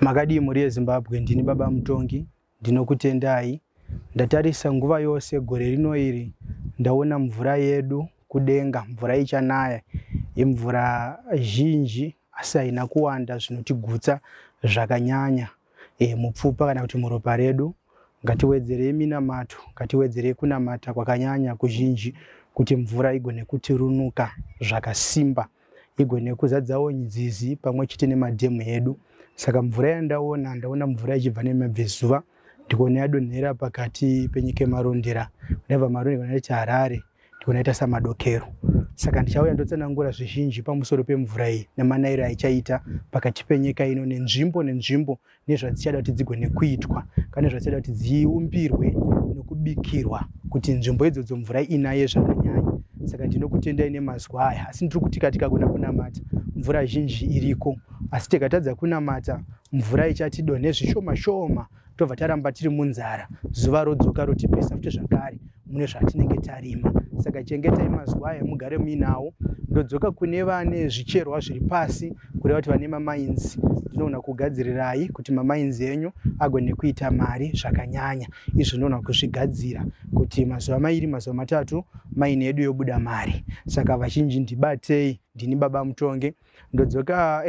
Makadii mhuri yeZimbabwe, ndini baba Mutongi, ndinokutendai. Ndatarisa nguva yose gore rino iri, ndaona mvura yedu kudenga, mvura ichanaya, imvura zhinji asi haina kuwanda zvinotigutsa zvakanyanya mupfupa kana kuti muropa redu. Ngatiwedzerei minamato, ngatiwedzerei kunamata kwakanyanya kuzhinji kuti mvura igone kutirunuka zvakasimba, igone kuzadzawo nzizi pamwe chete nemadhemu edu. Saka mvura yandaona, ndaona mvura ichibva nemabvezuva, ndikuona yadonhera pakati penyika yeMarondera, ndabva Marondera ndaita Harare, ndikuona ita saMadokero. Saka ndichauya ndotsanangura zvizhinji pamusoro pemvura iyi nemanairo aichaita pakati penyika ino nenzvimbo nenzvimbo, nezvadzichada kuti dzigone kuitwa kana zvadzichada kuti dziumbirwe nokubikirwa kuti nzvimbo idzodzo mvura inaye zvakanyanya. Saka ndinokutendai nemazwi aya, asi ndiri kuti tikagona kunamata mvura zhinji iriko, asi tikatadza kunamata mvura ichatidonhe zvishoma shoma, tobva taramba tiri munzara, zuva rodzoka rotipisa futi zvakare mune zvatinenge tarima. Saka chengetai mazwi aya mugare muinawo. Ndodzoka kune vane zvicherwa zviri pasi, kureva kuti vane mamainzi, ndinoona kugadzirirai kuti mamainzi enyu agone kuita mari zvakanyanya. Izvo ndinoona kuzvigadzira kuti mazuva mairi mazuva matatu maini yedu yobuda mari. Saka vazhinji ndibatei, ndini baba Mutongi. Ndodzoka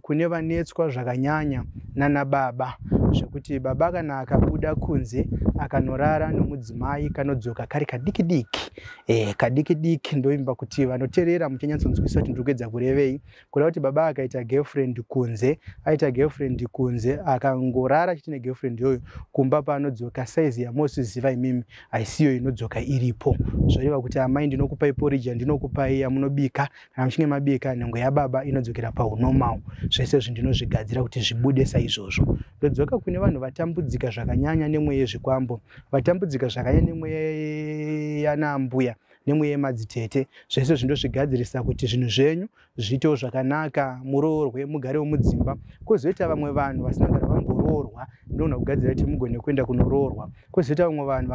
kune vanetswa zvakanyanya nana baba, zvekuti baba kana akabuda kunze akanorara nomudzimai kanodzoka kari kadiki diki, kadiki diki. Ndoimba kuti vanoteerera muchanyatsonzwisisa kuti ndiri kuedza kurevei. Kureva kuti baba akaita girlfriend kunze, aita girlfriend kunze, akangorara chete negirlfriend iyoyo, kumba paanodzoka saizi yamosiziva imimi haisiyo inodzoka iripo. Zvoreva kuti amai, ndinokupai porridge yandinokupai yamunobika. Kana muchinge mabika, nhengo yababa inodzokera paunormal. Zvese izvi ndinozvigadzira kuti zvibude saizvozvo. Ndodzoka kune vanhu vatambudzika zvakanyanya nemweya yezvikwambo, vatambudzika zvakanyanya nemweya yanambuya nemweya yemadzitete. Zvese zvindozvigadzirisa kuti zvinhu zvenyu zviitewo zvakanaka, muroorwe, mugarewo mudzimba. Kwozoita vamwe vanhu vasina kugara vamboroorwa, ndinoona kugadzira kuti mugone kuenda kunoroorwa. Kwozoita vamwe vanhu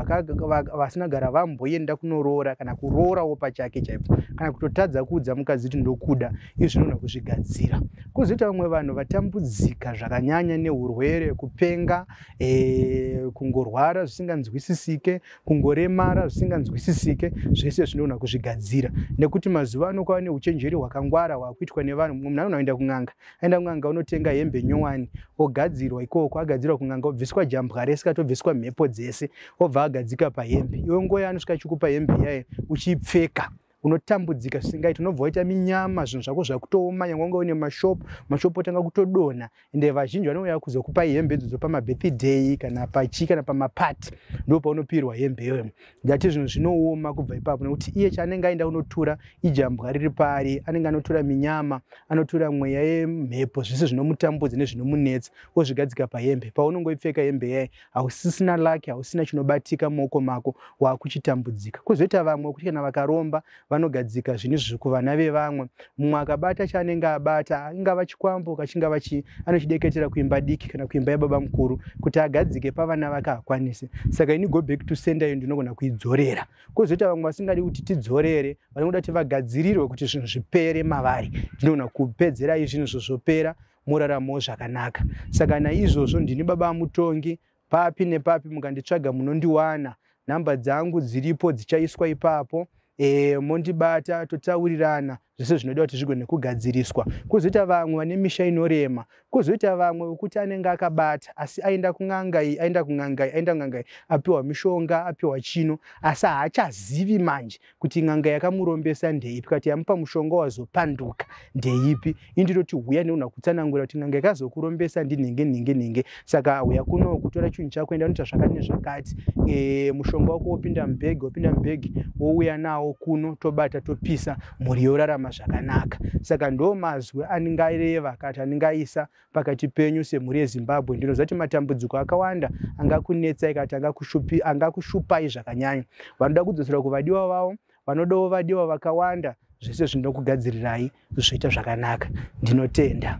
vasina kugara vamboenda kunoroora kana kuroorawo pachake chaipo, kana kutotadza kuudza mukadzi kuti ndokuda, izvi zvinoona kuzvigadzira. Kwozoita vamwe vanhu vatambudzika zvakanyanya neurwere, kupenga, kungorwara zvisinganzwisisike, kungoremara zvisinganzwisisike, zvese zvinoona kuzvigadzira. Nekuti mazuva ano kwava neuchenjeri hwakangwara hwakuitwa nevanhu. Mumwe munhu anoenda kun'anga, aenda kun'anga unotenga hembe nyowani, ogadzirwa ikoko, agadzirwa kun'anga, obviswa jambwa rese, katobviswa mhepo dzese, obva agadzika pahembe. Iwe nguva yaanosvika achikupa hembe iyaye uchiipfeka, unotambudzika zvisingaiti, unobva waita minyama, zvinhu zvako zvakutooma, nyangwe wanga une mashopu, mashopu otanga kutodonha. Ende vazhinji vanouya kuzokupai hembe idzodzo pamabirthday kana pachi kana pamapati, ndo paunopirwa hembe iyoyo. Ndati zvinhu zvinooma kubva ipapo, nekuti iye chaanenge aenda unotura ijambwa riri paari, anenge anotura minyama, anotura mweya yemhepo, zvese zvinomutambudza nezvinomunetsa ozvigadzika pahembe. Paunongoipfeka hembe yaye, hausisina laki, hausina chinobatika mumaoko mako, waakuchitambudzika. Kwozoita vamwe kuti kana vakaromba vanogadzika zvinhu izvi kuvana vevamwe. Mumwe akabata chaanenge abata, ingava chikwambo kachingava chii, anochideketera kuimba diki kana kuimba yababa mukuru kuti agadzike pavana vake, haakwanisi. Saka ini go back to sender iyo ndinogona kuidzorera. Kwozoita vamwe vasingadi kuti tidzorere, vanoda kuti vagadzirirwe kuti zvinhu zvipere mavari, ndinogona kupedzerai zvinhu zvozvopera, muraramawo zvakanaka. Saka naizvozvo ndini baba Mutongi. Papi nepapi mukanditsvaga munondiwana, nhamba dzangu dziripo dzichaiswa ipapo. Mondibata totaurirana zvese zvinoda kuti zvigone kugadziriswa. Kwozoita vamwe vane misha inorema, kwozoita vamwe vekuti anenge akabata asi aenda kun'anga iyi, aenda kun'anga iyi, aenda kun'anga iyi, apiwa mishonga, apiwa chino, asi haachazivi manje kuti n'anga yakamurombesa ndeipi, kati yamupa mushonga wazopanduka ndeipi. Indinoti huya neunhu kutsanangura kuti n'anga yakazokurombesa ndinhenge nhinge nhinge, saka huya kuno kutora chinhu chako, enda unoita zvakati nezvakati, mushonga wako wopinda mubhegi, wopinda mubhegi, wouya nawo kuno, tobata topisa, mhuri yorarama zvakanaka. Saka ndo mazwi andingareva kana kuti andingaisa pakati penyu semhuri yeZimbabwe. Ndinoziva kuti matambudziko akawanda angakunetsai kana kuti angakushupai zvakanyanya. Vanoda kudzosera kuvadiwa vavo, vanodawo vadiwa vakawanda, zvese zvinokugadzirirai zvoita zvakanaka. Ndinotenda.